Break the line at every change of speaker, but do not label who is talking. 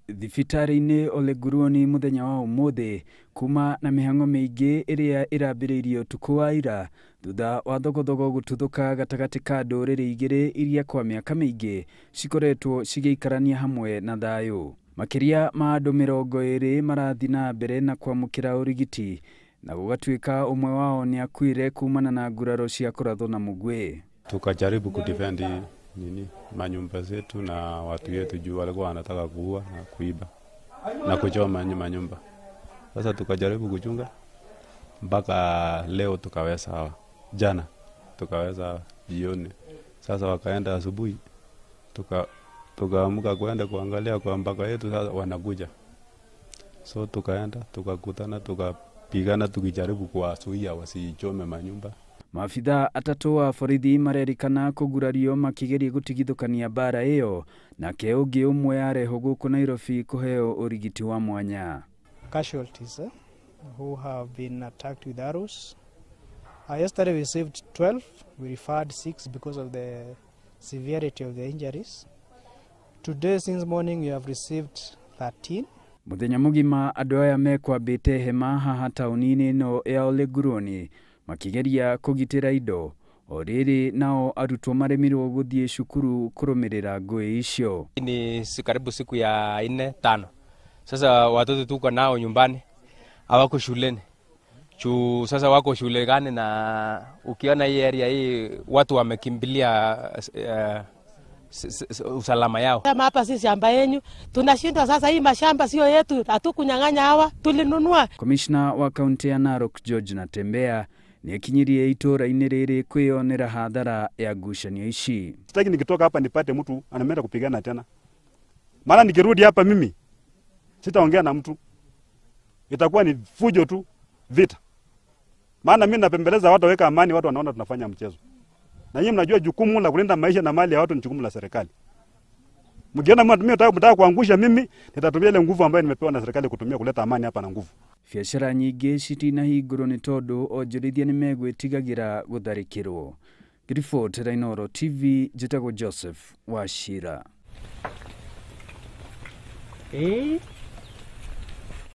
Thibitarĩ-inĩ Ole Nguruni mũthenya wa ũmũthĩ kuma na mĩhang'o mĩingĩ ĩrĩa ĩrambĩrĩirie ũtukũ wa ira thutha wa thogothogo gũtuthũka gatagatĩ ka ndũrĩrĩ igĩrĩ iria kwa mĩaka mĩingĩ cikoretwo cigĩikarania hamwe na thayũ. Makĩria ma andũ 20 marathiĩ na mbere na kwamũkĩra ũrigiti na gũgatuĩka ũmwe wao nĩ akuire kumana na nguraro cia kũrathwo na mũguĩ.
Tukajaribu kudefend nini manyumba zetu na watu wetu juu walikuwa wanataka kuua na kuiba na kuchoma manyumba. Sasa tukajaribu kuchunga mpaka leo tukaweza, jana tukaweza jioni. Sasa wakaenda asubuhi, tukaamka kwenda kuangalia kwa mpaka yetu, sasa wanakuja. So tukaenda tukakutana tukapigana tukijaribu kuwazuia wasichome manyumba.
Maabithaa atatũ a borithi marerikana kũgurario makĩgeria gũtigithũkania mbara ĩyo nake ũngĩ ũmwe arehwo gũkũ Nairobi kũheo ũrigiti wa mwanya.
Casualties who have been attacked with arrows. Yesterday we received 12, we referred 6 because of the severity of the injuries. Today since morning we have received 13.
Mũthenya mũgima andũ aya mekwambĩte hema haha taũni-inĩ ĩno ya Ole Nguruni makigeria kũgitĩra indo o rĩrĩ nao arutwo maremirwo gũthiĩ cukuru kũrũmĩrĩra ngũĩ icio.
Ni karibu siku ya 4 5. Sasa watoto tuko nao nyumbani hawako shuleni. Sasa wako shule gani? Na ukiona hii area hii watu wamekimbilia usalama yao.
Kama hapa sisi shamba yenu tunashindwa sasa, hii mashamba sio yetu, hatukunyang'anya hawa, tulinunua.
Commissioner wa kaunti ya Narok George Natembeya nĩakinyirie itũra-inĩ rĩrĩ kwĩyonera hathara ya ngucanio ici.
Sitaki nikitoka hapa nipate mtu anaenda kupigana tena. Maana nikirudi hapa mimi sitaongea na mtu. Itakuwa ni fujo tu, vita. Maana mimi napembeleza watu weka amani, watu wanaona tunafanya mchezo. Na nyinyi mnajua jukumu la kulinda maisha na mali ya watu ni jukumu la serikali. Mkiona mimi nataka kuangusha mimi, nitatumia ile nguvu ambayo nimepewa na serikali kutumia kuleta amani hapa na nguvu.
Biacara nyingĩ citinahingũrwo nĩ tondũ onjorithia nĩmegwĩtigagĩra gũtharĩkĩrwo. Ngĩribotera Inooro TV, njĩtagwo Joseph Wachira.